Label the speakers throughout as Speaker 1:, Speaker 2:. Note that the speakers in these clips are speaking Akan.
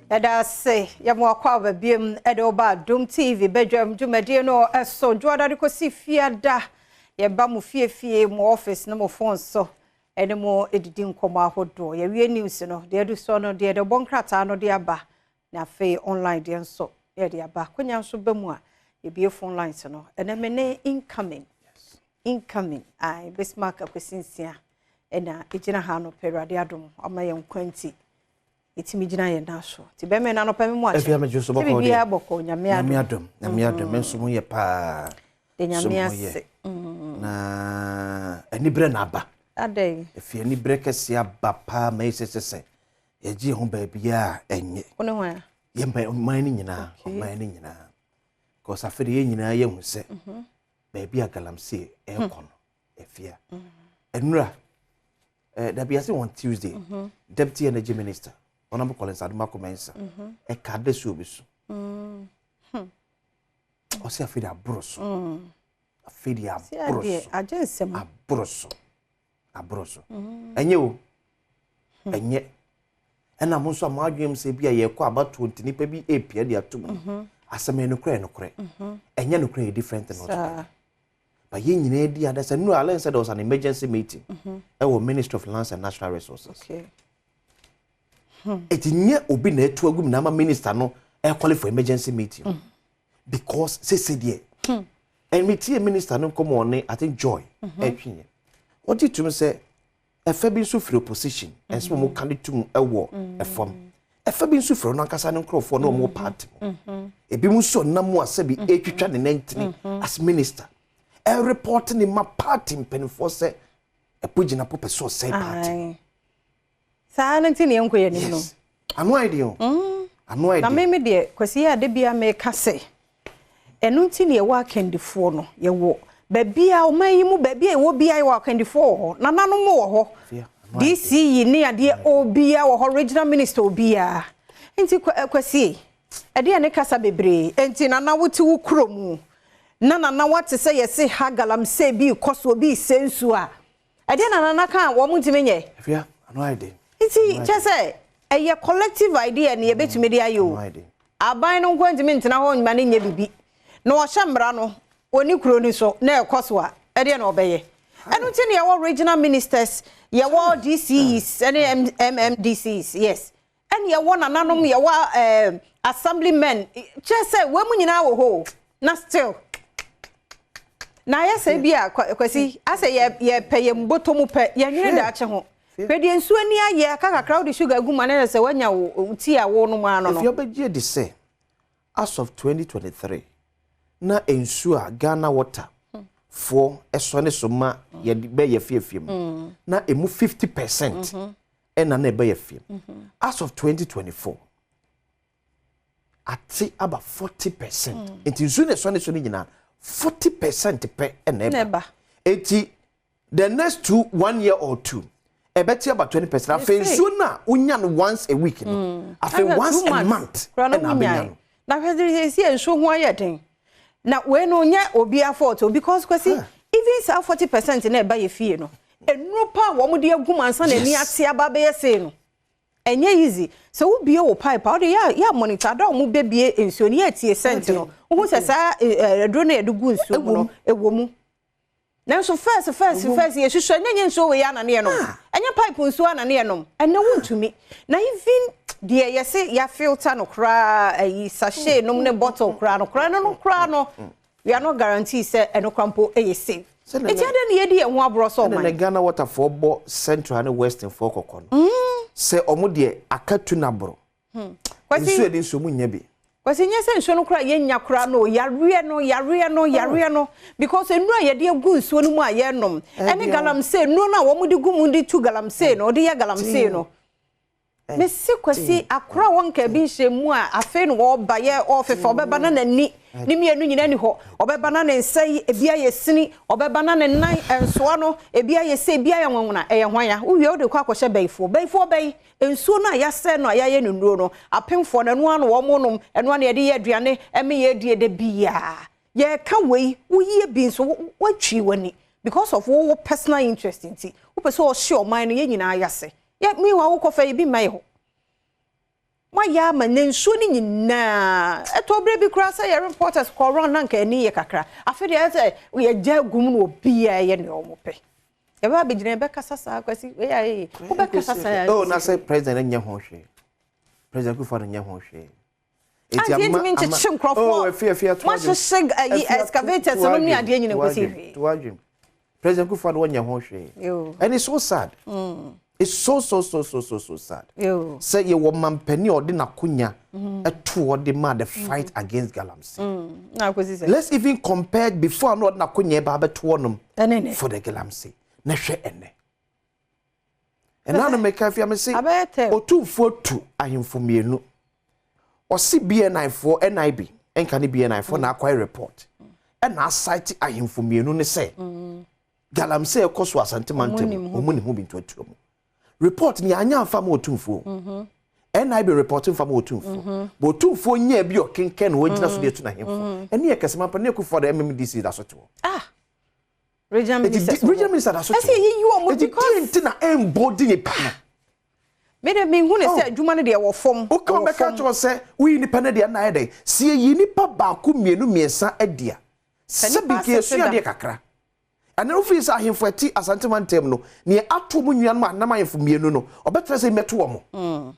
Speaker 1: Yɛda ase, yɛma wo akwaaba biom ɛde wo ba Adom TV badwam dwumadie no ɛso dwoada de kɔsi fiada. Yɛba mo fiefie, mo office ne mo phone so ɛne mo ɛdidi nkɔmmɔ ahodoɔ. Yɛwie news no, deɛ ɛdu soɔ no, deɛ ɛde bɔ nkrataa no de aba, na afei online deɛ nso yɛde aba. Akonya nso ba mu a, yɛbie phone lines no. Ɛnɛ me ne incoming, incoming, ae, Bismarck Akwasi Nsia ɛna ɛgyina ha no pɛ Awurade adom ama yɛn nkwa nti. Ɛtumi gyina yɛn nan so. Nti bɛrima no anɔpa mi mu akyɛ.
Speaker 2: Afia megye so
Speaker 1: Sɛ
Speaker 2: bɔkɔ deɛ.
Speaker 1: Biribiara bɔkɔ, Nyame
Speaker 2: Nyame
Speaker 1: adom.
Speaker 2: adom, Nyame adom, me nso mo yɛ paa.
Speaker 1: De Nyame
Speaker 2: So mo yɛ.
Speaker 1: ase.
Speaker 2: Na aniberɛ na aba.
Speaker 1: Adɛn?
Speaker 2: Afia aniberɛ kɛseɛ aba paa ma ɛsɛ sɛ yɛgye yɛn ho baabi a ɛnyɛ.
Speaker 1: Wo ne hwan a?
Speaker 2: Yɛn ba ɔman no nyinaa, ɔman no nyinaa. Because afei de yɛn nyinaa yɛhu sɛ baabi a galamsey ɛrekɔ no, Afia. Ɛnura, dabi ase on Tuesday, Deputy Energy Minister, Honorable Collins Adomako Mensah, ɛka adasuo bi so. Ɔsɛ afei de aboro so. Afei de aboro
Speaker 1: Adeɛ,
Speaker 2: so.
Speaker 1: agye nsɛm.
Speaker 2: Aboro so. Aboro so. Ɛnyɛ o. Ɛnyɛ. Ɛna mo nso a mo adwene mu sɛ bi a yɛkɔ abatoɔ nti nipa bi epia de ato mu no. Asɛm yɛ nokorɛ yɛ nokorɛ. Ɛnyɛ nokorɛ yɛ different thing altogether. But yɛn nyinaa di adasa. Nura Alain said there was an emergency meeting ɛwɔ Ministry of Lands and Natural Resources. Eti nyɛ obi na ɛtu agu mu na ama minister no ɛcall for emergency meeting. Because sese deɛ. And me tie minister no nkɔmɔ ɔne, I think, Joy ɛtwi yɛ. Ɔgye tum sɛ ɛfɛ bi nso firi opposition ɛnso wɔn ka ne tum ɛwɔ ɛfam. Ɛfɛ bi nso firi ɔno ankasa ne nkurɔfoɔ na wɔn party mu. Ebi mu nso ɔnam mu asɛbi etwitwa ne nantini as minister. Ɛreport ne ma party mpanimfoɔ sɛ ɛpo gyina po pɛ sɛ ɔsɛe party.
Speaker 1: Aye. Saa no nti ne yɛnkɔ yɛn anim no.
Speaker 2: Yes. Ano ayɛ den o. Ano ayɛ
Speaker 1: Na
Speaker 2: den.
Speaker 1: meme deɛ, Kwasi, yɛ ade bia meka sɛ ɛno nti ne yɛwɔ akandifoɔ no. Yɛwɔ baabi a ɔman yi mu baabi a yɛwɔ bia, yɛwɔ akandifoɔ wɔ hɔ, nananom wɔ hɔ.
Speaker 2: Fia, ano ayɛ den.
Speaker 1: DCE ne adeɛ obia wɔ hɔ, regional minister obia. Nti Kwasi, ɛdeɛ ne kasa bebree nti nana wote wo kuro mu na nana wate sɛ yɛse ha galamsey bi kɔ so, obi sɛ nsuo a, ɛdeɛ na nana ka a wɔn ntumi nyɛ.
Speaker 2: Fia, ano ayɛ den.
Speaker 1: Nti kyɛ sɛ ɛyɛ collective idea ne yɛbɛtumi de ayɛ o.
Speaker 2: Ano ayɛ den.
Speaker 1: Aban no nko ntumi ntena hɔ nyima ne nyɛ bibi na ɔhyɛ mmara no ɔni kuro ni so na ɛkɔ so a, ɛdeɛ na ɔbɛyɛ. Ɛno nti ne yɛwɔ regional ministers, yɛwɔ DCEs ɛne MMDCs, yes, ɛne yɛwɔ nananom, yɛwɔ assemblymen. Kyerɛ sɛ wɔn mu nyinaa wɔ hɔ o, na still na ayɛ sɛ bi a Kwasi asɛ yɛ yɛpɛ yɛn mbɔtɔ mu pɛ, yɛnwene daakye ho. Hwɛ deɛ nsuo ani ayɛ aka kakra, wode sugar gu mu a na yɛ sɛ woanya wo tea a wo nom ano no.
Speaker 2: If yɛbɛgye di sɛ as of 2023 na nsuo a Ghana Water foɔ ɛsɔ ne so ma yɛde bɛyɛ fiefie mu na emu 50% ɛna na ɛbɛyɛ fie mu, as of 2024 ate aba 40%. Nti nsuo na ɛsɔ ne so no nyinaa, 40% pɛ ɛna
Speaker 1: Na
Speaker 2: ɛba.
Speaker 1: Ɛba.
Speaker 2: Eti the next two, one year or two, ɛbɛte aba 20%. Afei
Speaker 1: Ɛsɛ.
Speaker 2: nsuo no a wonya no once a week no, afei
Speaker 1: Ahwɛ,
Speaker 2: once
Speaker 1: 2
Speaker 2: a
Speaker 1: months
Speaker 2: month
Speaker 1: koraa na
Speaker 2: ɛna abɛnya
Speaker 1: wonyae.
Speaker 2: no.
Speaker 1: Na hwɛ sɛ sɛ nsuo ho ayɛ den na wei no nyɛ obi fault o, because Kwasi, even saa 40% na ɛba yɛ fie no, nnuro pa a wɔn de agu mu ansa na ani ate aba bɛyɛ sei no, ɛnyɛ easy sɛ wobie wo pipe a wode yɛ monitor ada a wɔn bɛbie nsuo no, yɛ tie scent no, wohu sɛ saa aduro no yɛde gu nsuo mu no ɛwɔ mu. Nanso first first first yɛhwehwɛ nyɛ nsuo wei ana ne yɛnom, ɛnyɛ pipe nsuo ana ne yɛnom. Ɛnɛ wontumi na even deɛ yɛse yɛafilter no koraa, ayi sachet nom ne bottle koraa no koraa no koraa no, we are not guarantee sɛ ɛno koraa mpo ɛyɛ safe.
Speaker 2: Sɛdeɛ
Speaker 1: nti adɛn ne yɛdi yɛn ho aborɔ sɛ
Speaker 2: ɛna na
Speaker 1: ɔman
Speaker 2: Ghana Water foɔ bɔ Central ne Western foɔ kɔkɔ no sɛ ɔmo deɛ aka tu na borɔ
Speaker 1: Kwasi
Speaker 2: nsuo yɛde nsuo mu nyɛ bi.
Speaker 1: Kwasi, nyɛ sɛ nsuo no koraa yɛnya koraa no, yareɛ no, yareɛ no, yareɛ no, because nnuro a yɛde agu nsuo no mu a yɛnom ɛne
Speaker 2: Ɛdeɛ.
Speaker 1: Galamsey nnuro no a wɔn de gu mu de tu galamsey no, wɔde yɛ galamsey no. Mesi Kwasi, akora a wɔnka bi nhyɛ mu a, afei no wɔreba yɛ ɔfefa, ɔbɛba na n'ani ne mmienu nyinaa ni hɔ, ɔbɛba na ne nsa yi ebi ayɛ sini, ɔbɛba na ne nan nsoa no ebi ayɛ sɛ ebi ayɛ nwanwana. Ɛyɛ hwan ya wowie wode kɔ akɔhyɛ bɛyifoɔ bɛyifoɔ bɛyi nsuo no a yɛasɛ no a yɛayɛ no nnuro no, apemfoɔ no ɛno ano wɔn nom, ɛno ano yɛde yɛ aduane ɛme yɛ die de biaa yɛka wei woyie bi nso woatwi w'ani because of wo personal interest. Nti wopɛ sɛ ɔhye ɔman no, yɛn nyinaa yɛase yɛ meanwhile wokɔfa yi bi mma yɛ hɔ. Moayɛ ama nnɛ nsuo no nyinaa ɛtɔ berɛ bi koraa sɛ yɛ reporters kɔ round na nka ani yɛ kakra. Afei deɛ ayɛ sɛ yɛgya agu mu na obiara yɛ nea wɔn pɛ. Yɛbɛba abɛgyina yɛbɛkasa saa, Kwasi wei ayɛ yie. Wobɛkasa saa.
Speaker 2: Oh, na sɛ president nyɛ ho hwee. President Akufo-Addo nyɛ ho hwee.
Speaker 1: Eti ama ntumi nkyekye nkurɔfoɔ.
Speaker 2: Oh, efi efi ato adwene.
Speaker 1: Moahyehyɛ ayi excavators nom ne adeɛ nyina nkosi hwee.
Speaker 2: To adwene. President Akufo-Addo wɔnyɛ ho hwee. And it's so sad. It's so so so so so so sad. Sɛ yɛwɔ mampanin a ɔde n'akonya ɛto hɔ de ma the fight against galamsey. Let's even compare before na ɔde n'akonya ɛba abɛto hɔ nom for the galamsey. Na hwɛ ɛnɛ. Ɛna no meka fia me se Otumfoɔ tu ahemfo mmienu. Ɔse BNI foɔ, NIB nka ne BNI foɔ na akɔyɛ report. Ɛna asite ahemfo mmienu ne sɛ galamsey ɛkɔ so Asante mantam ɔmo ne ho bi ntoatuo mu. Report ni anya amfa ma Otumfoɔ. NIB report mfa ma Otumfoɔ. But Otumfoɔ nyɛ bi ɔkenkan na wɔgyina so de atu n'ahemfo. Ɛne yɛ kɛse mampa ne Akufo-Addo MMDC da so te hɔ.
Speaker 1: Ah. Regional minister.
Speaker 2: Regional minister da so te hɔ.
Speaker 1: Ɛsɛ yiyi wɔn because.
Speaker 2: Eti di nti na ɛmbɔ di nipa no.
Speaker 1: Me de me hu ne sɛ adwuma no deɛ wɔ fam.
Speaker 2: Woka bɛka kyerɛ sɛ woyi nipa no deɛ na ayɛ dɛn? Sɛ yɛyi nipa baako mmienu mmiɛnsa adi a, sɛ bi nka yɛsua adeɛ kakra. Ɛna wofii sɛ ahemfo ɛte Asante mantam no, nea ato mu nuanom anam ahemfo mmienu no, ɔbɛtena sɛ mmɛto wɔn.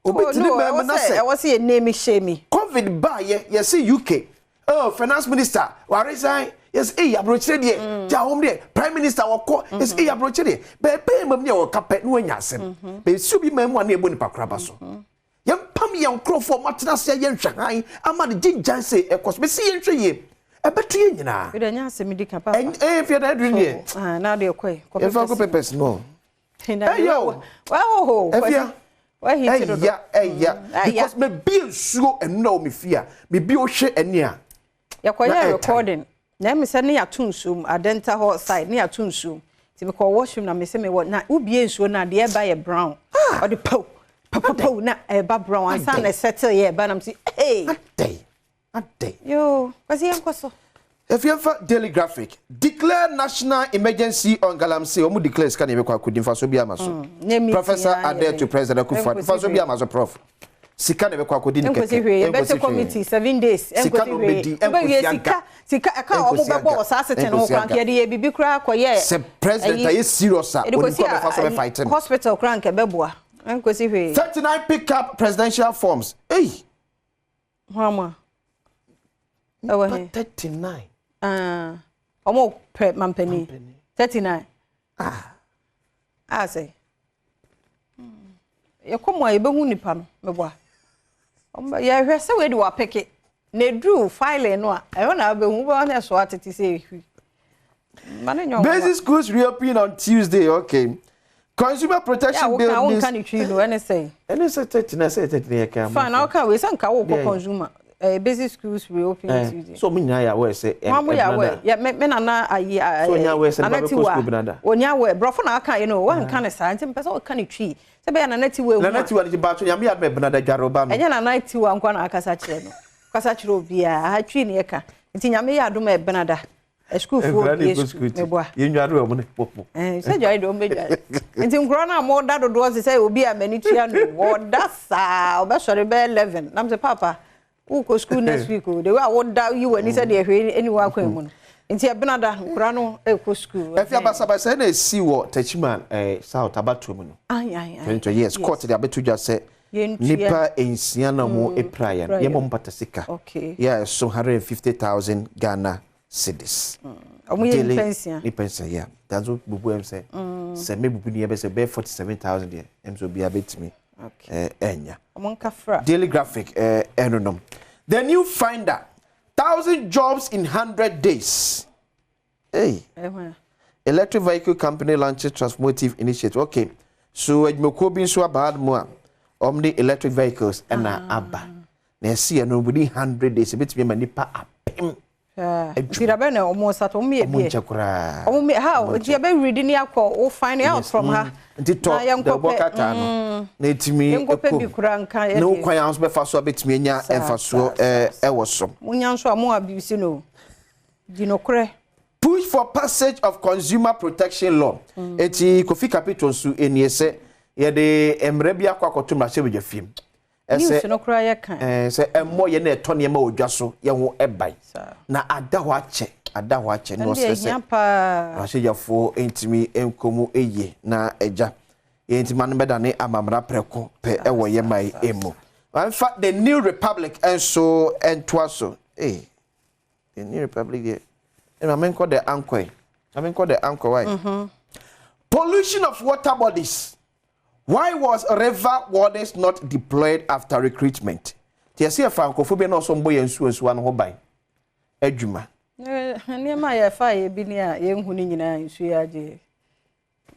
Speaker 2: Obi tene mɛm na sɛ
Speaker 1: ɛwɔ sɛ yɛ name shame.
Speaker 2: COVID baayɛ yɛse UK, oh, finance minister wa resign, yɛse eyi aburokyire deɛ, gya wɔn deɛ, prime minister wɔkɔ, yɛse eyi aburokyire deɛ, bɛɛbɛɛ mɛm deɛ wɔka pɛ na wɔanya asɛm. Bɛsi obi mɛm mu a na yɛbɔ nipa koraba so. Yɛmpam yɛn nkurɔfoɔ a wɔatena ase ayɛ nhwɛhan ama de gyingyan sɛ ɛkɔ so. Bɛsi yɛnhwɛ yie, ɛbɛto yɛn nyinaa.
Speaker 1: Ɛdɛ nyɛ asɛm di ka papa.
Speaker 2: Ɛɛ fia da ɛduru deɛ.
Speaker 1: Na deɛ kɔɛ.
Speaker 2: Yɛmfa kɔ papers no. Ɛyɛ o.
Speaker 1: Ɛhoho.
Speaker 2: Ɛfia. Ɛya ɛya because me bi nsuo ɛnura wɔ me fie a me bi ohwɛ ɛni a.
Speaker 1: Yɛkɔyɛ recording na ɛmi sɛ ne yɛato nsuo mu Adenta hɔ side ne yɛato nsuo mu nti mekɔ washroom na me sɛ mewɔ na wobie nsuo no a deɛ ɛba yɛ brown ɔde pow pow na ɛba brown ansa na ɛsɛtel yɛ ɛba nam si hey.
Speaker 2: Adɛn adɛn.
Speaker 1: Yoo, Kwasi yɛn kɔ so.
Speaker 2: Efiemfa Daily Graphic declare national emergency on galamsey. Wɔn declare sika na ebɛkɔ akɔdi nfa so bi ama so. Professor Adeh to President Akufo-Addo nfa so bi ama so prof. Sika na ebɛkɔ akɔdi ne kɛkɛ.
Speaker 1: Nkosi hwee yɛbɛte committee 7 days.
Speaker 2: Sika na obedi
Speaker 1: nkosi
Speaker 2: aga.
Speaker 1: Sika sika ɛka a wɔn bɛbɔ wɔ saa sete no ho kora nka yɛde yɛ bibi koraa kɔyɛ.
Speaker 2: Sɛ president ayɛ serious a onim kɔ bɛfa so bɛ fight no.
Speaker 1: Hospital koraa nka ɛbɛboa nkosi hwee.
Speaker 2: 39 pick up presidential forms. Hey.
Speaker 1: Hwama. Ɛwɔ he?
Speaker 2: 39.
Speaker 1: Ɔmo pɛ mampanin. 39.
Speaker 2: Ah.
Speaker 1: Ah sɛ. Yɛkɔ mu a yɛbɛhu nipa no meboa. Yɛhwɛ sɛ wei de wapeke. Na eduru filing no a ɛhɔ na abɛhu wobɛwɔ na ɛso atete sɛ ehwi. Ma ne nyɛ.
Speaker 2: Basic schools reopen on Tuesday. Okay. Consumer Protection Bill.
Speaker 1: Yeah, wonka ne twi no ɛne sɛ.
Speaker 2: Ɛne sɛ 39 sɛ 39 yɛ kan.
Speaker 1: Fine, na woka wei sɛ nka wokɔ consumer basic schools reopen Tuesday.
Speaker 2: So mo nyinaa yɛ aware sɛ
Speaker 1: Mo mo yɛ aware. Yeah, me nana ayi
Speaker 2: So nya aware sɛ nana tiwa. School benada.
Speaker 1: Onya aware. Brɔfo na aka you know, wanka ne saa. Nti mpɛ sɛ wɔka ne twi. Sɛ bɛyɛ nana tiwa ehu.
Speaker 2: Nana tiwa ne ba to nyame adom benada dware ba no.
Speaker 1: Ɛnyɛ nana tiwa nko na akasa kyerɛ no. Kasa kyerɛ obiara. Ha twi ne yɛka. Nti nyame yɛ adom benada. Sukuufoɔ bie sukuu meboa.
Speaker 2: Yɛnware wɔ mo ne popo.
Speaker 1: Sɛ dware deɛ ɔmbɛdware. Nti nkorɔ no a moda dodoɔ te sɛ obi a m'ani tua no wɔda saa ɔbɛsɔre bɛyɛ 11 nam sɛ papa wokɔ school next week o, the way a woda yi w'ani sɛ deɛ hwee ɛni wɔ akwan mu no. Nti ɛbenada nkora no ɛkɔ school.
Speaker 2: Ɛfi abasabasa na esi wɔ Techiman South abatoɔ mu no.
Speaker 1: Ayi.
Speaker 2: Yes, court de abɛto dwa sɛ nipa 6 na wɔn apira yɛn. Yɛn bɔ mpata sika. Yɛ ɛso 150,000 Ghana cedis.
Speaker 1: Ɔmo yɛ nipa 6.
Speaker 2: Nipa 6 yɛ. Danso bubu ɛm sɛ. Sɛ me bubu ni yɛ bɛ sɛ bɛyɛ 47,000 deɛ ɛm sɛ obiara bɛtumi ɛnya.
Speaker 1: Ɔmo nka fra.
Speaker 2: Daily Graphic ɛno nom. The New Finder, 1,000 jobs in 100 days. Hey. Electric vehicle company launches transformative initiative. Okay. So adwumakuo bi nso aba mu a ɔmo de electric vehicles ɛna aba. Na ɛsi yɛ no within 100 days ebetumi ama nipa 1000.
Speaker 1: Nti da bɛn na ɔmo start? Ɔmo yɛ
Speaker 2: Ɔmo
Speaker 1: bi
Speaker 2: nkyɛ koraa.
Speaker 1: Ɔmo mi ha nti yɛbɛ ready ni akɔ o find out from ha.
Speaker 2: Nti tɔ the bɔ kata no na etumi
Speaker 1: yɛnkɔpɛ bi kura nka yɛ
Speaker 2: na kwan a nso bɛfa so a bɛtumi anya mfasoɔ ɛwɔ so.
Speaker 1: Mo nya nso a mo abuse no di nokorɛ.
Speaker 2: Push for passage of consumer protection law. Eti Kofi Capito nso enie sɛ yɛde mmerɛ bi akɔ akɔto mmarahyɛbadwa fiem.
Speaker 1: News no koraa yɛ kan.
Speaker 2: Ɛɛ sɛ ɛmmɔ yɛn na ɛtɔ nneɛma wɔ dwa so yɛn ho ɛban. Na ada hɔ akyɛ, ada hɔ akyɛ na ɔsrɛ sɛ mmarahyɛdwafoɔ ntumi nkɔ mu yie na agya yɛn nti ma no bɛdane amamra prɛko pɛ ɛwɔ yɛn man yi mu. Mfa The New Republic nso ntoa so. Ee, The New Republic deɛ, ɛna menkɔ The Anchor yi. Na menkɔ The Anchor why? Pollution of water bodies. Why was river wardens not deployed after recruitment? Nti yɛsɛ yɛfa nkurɔfoɔ bi a na ɔsɔ mbɔ yɛn nsuo nsuwa no ho ban adwuma.
Speaker 1: Nneɛma a yɛfa yɛ bi ni a yɛnhu no nyinaa, nsuo yɛ agye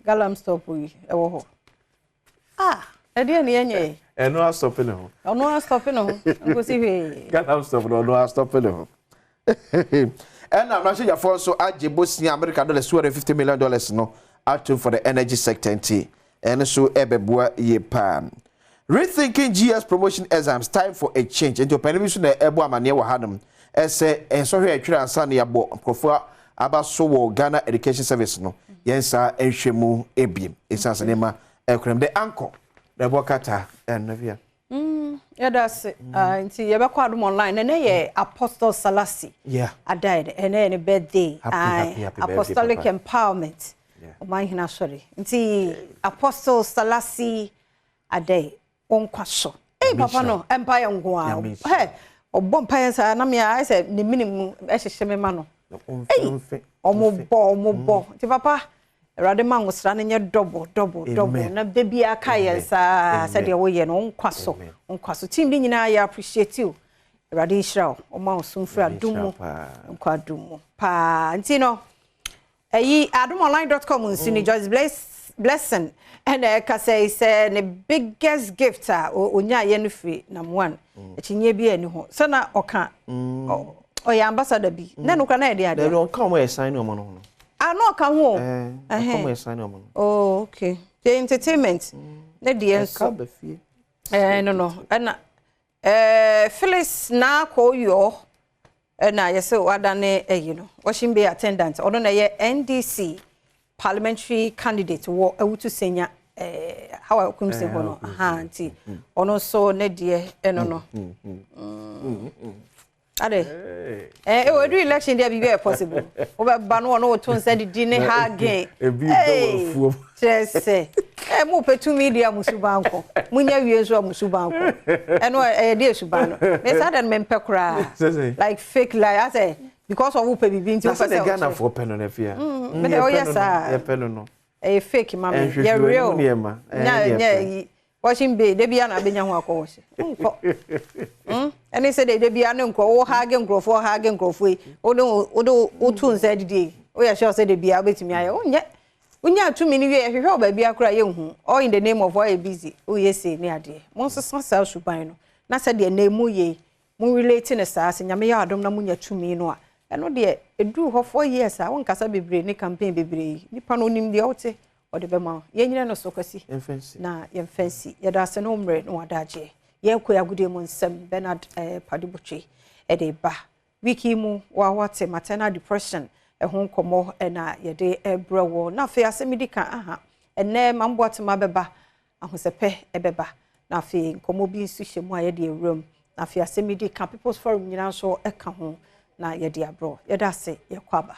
Speaker 1: galam stop yi ɛwɔ hɔ. Ah, ɛdeɛ ne yɛnyɛ yi.
Speaker 2: Ɛno astop ne ho.
Speaker 1: Ɔno astop ne ho nkosi hwee.
Speaker 2: Galam stop no, ɔno astop ne ho. Ɛna mmarahyɛdwafoɔ nso agye bosia America dollars $250 million no atom for the energy sector, nti ɛno nso ɛbɛboa yie paa. Rethinking GES promotion exams, time for a change. Nti ɔpanin bi nso na ɛbɔ amaneɛ wɔ hanom ɛsɛ nsɔhwɛ ɛtwerɛ ansa na yɛabɔ nkurɔfoɔ aba so wɔ Ghana Education Service no, yɛn nsa nhwɛ mu ebiem ɛsiane sɛ nneɛma ɛkura mu de ankɔ na ɛbɔ kata ɛno bia.
Speaker 1: Yɛda ase. Nti yɛbɛkɔ Adom Online. Ɛnɛ yɛ Apostle Salasi Adae, ɛnɛ yɛ ne birthday.
Speaker 2: Happy, happy, happy birthday,
Speaker 1: Apostolic
Speaker 2: Papa.
Speaker 1: Empowerment ɔman hene asɔre. Nti Apostle Salasi Adae, ɔnkwa so. Ei, papa no mpaeɛ nko a
Speaker 2: Nyame nhyira.
Speaker 1: Hɛ, ɔbɔ mpaeɛ saa na mea ayɛ sɛ ne mene mu ɛhyehyɛ me ma no.
Speaker 2: Ɔmfɛ.
Speaker 1: Ɔmo bɔ, ɔmo bɔ. Nti papa, Awurade ma nwosra no nyɛ double, double, double.
Speaker 2: Amen.
Speaker 1: Na da biara ka yɛn
Speaker 2: Amen.
Speaker 1: saa
Speaker 2: Amen.
Speaker 1: sɛdeɛ woyɛ no, ɔnkwa so.
Speaker 2: Amen.
Speaker 1: Ɔnkwa so. Team ne nyinaa yɛ appreciate you. Awurade nhyira wo. Ɔma wo so mfiri
Speaker 2: Nyame
Speaker 1: adom mu.
Speaker 2: nhyira paa.
Speaker 1: Nkɔ adom mu paa. Nti no, ɛyi adomonline.com nso ni Joyce Blessing ɛna ɛka sɛ ne biggest gift a onyaayɛ no firi nam one akyinnye bi ani ho sɛ na ɔka ɔyɛ ambassador bi na ɛno kora na yɛde adeɛ.
Speaker 2: Dabi, ɔka ɔmo yɛ sign ɔmo no ho no.
Speaker 1: Ah, na ɔka ho o.
Speaker 2: Ɛɛ, ɔka ɔmo yɛ sign ɔmo no.
Speaker 1: Oh, okay. The entertainment ne deɛ nso.
Speaker 2: Ɛka ba fie.
Speaker 1: No, ɛna Phyllis Nakoyo ɛna yɛsɛ wadane ɛyi no washing bay attendant. Ɔno na ɛyɛ NDC parliamentary candidate wɔ Awutu Senya Hawa Koomson hɔ no. Aha, nti ɔno nso ne deɛ ɛno no ade ɛwɔ edu election deɛ, biribi yɛ possible. Wobɛba no, ɔno woto nsa didi ne hugging.
Speaker 2: Ebi bɛ wɔ afuom.
Speaker 1: Kyerɛ sɛ mo pɛ tumi deɛ a, mo suban kɔ monya wie nso a, mo suban kɔ. Ɛno ɛyɛ deɛ suban no me saa deɛ no mempɛ koraa.
Speaker 2: Sɛ?
Speaker 1: Like fake life asɛ because of wopɛ biribi nti
Speaker 2: Na
Speaker 1: wopɛ
Speaker 2: sɛ
Speaker 1: sɛ
Speaker 2: ne Ghanafoɔ pɛ no no afia.
Speaker 1: Me deɛ woyɛ saa.
Speaker 2: Yɛpɛ no no.
Speaker 1: Ɛyɛ fake ma me.
Speaker 2: Ɛnhwehwɛ
Speaker 1: Yɛ real.
Speaker 2: w'anim nneɛma. Ɛyɛ
Speaker 1: nya
Speaker 2: deɛ
Speaker 1: nya
Speaker 2: pɛ.
Speaker 1: yi washing bay de bia na abɛnya ho akɔ wɔhyɛ nkɔ. Ɛne sɛ de bia ne nkurɔ wo hug nkurɔfoɔ, hug nkurɔfoɔ yi, wode wotu nsa didi yi, woyɛ sure sɛ de bia wobɛtumi ayɛ wonyɛ wonya tumi no wie, yɛhwehwɛ wo baabi akora yɛnhu, all in the name of woayɛ busy, woyɛ sei ne adeɛ. Monsesa saa suban no na sɛdeɛ na ɛmu yɛ mo relate ne saa sɛ Nyame yɛ adom na monya tumi no a, ɛno deɛ ɛduru hɔ 4 years a, wonkasa bebree ne campaign bebree yi, nipa no onim deɛ wote ɔde bɛma wo. Yɛnyina no so, Kwasi.
Speaker 2: Yɛmfa nsi.
Speaker 1: Na yɛmfa nsi. Yɛda ase ne wo mmerɛ ne wadagyeɛ. Yɛkɔ yɛ agodie mu nsɛm. Bernard Padibotwe ɛde ba week yi mu wawate maternal depression ɛho nkɔmmɔ ɛna yɛde ɛbrɛ wɔ. Na afei asɛm di ka aha ɛnɛ mamboatema bɛba ahosɛpɛ ɛbɛba, na afei nkɔmmɔ bi nso hyɛ mu a yɛde awura mu. Na afei asɛm di ka People's Forum nyinaa nso ɛka ho na yɛde abrɔ. Yɛda ase, yɛkɔ aba.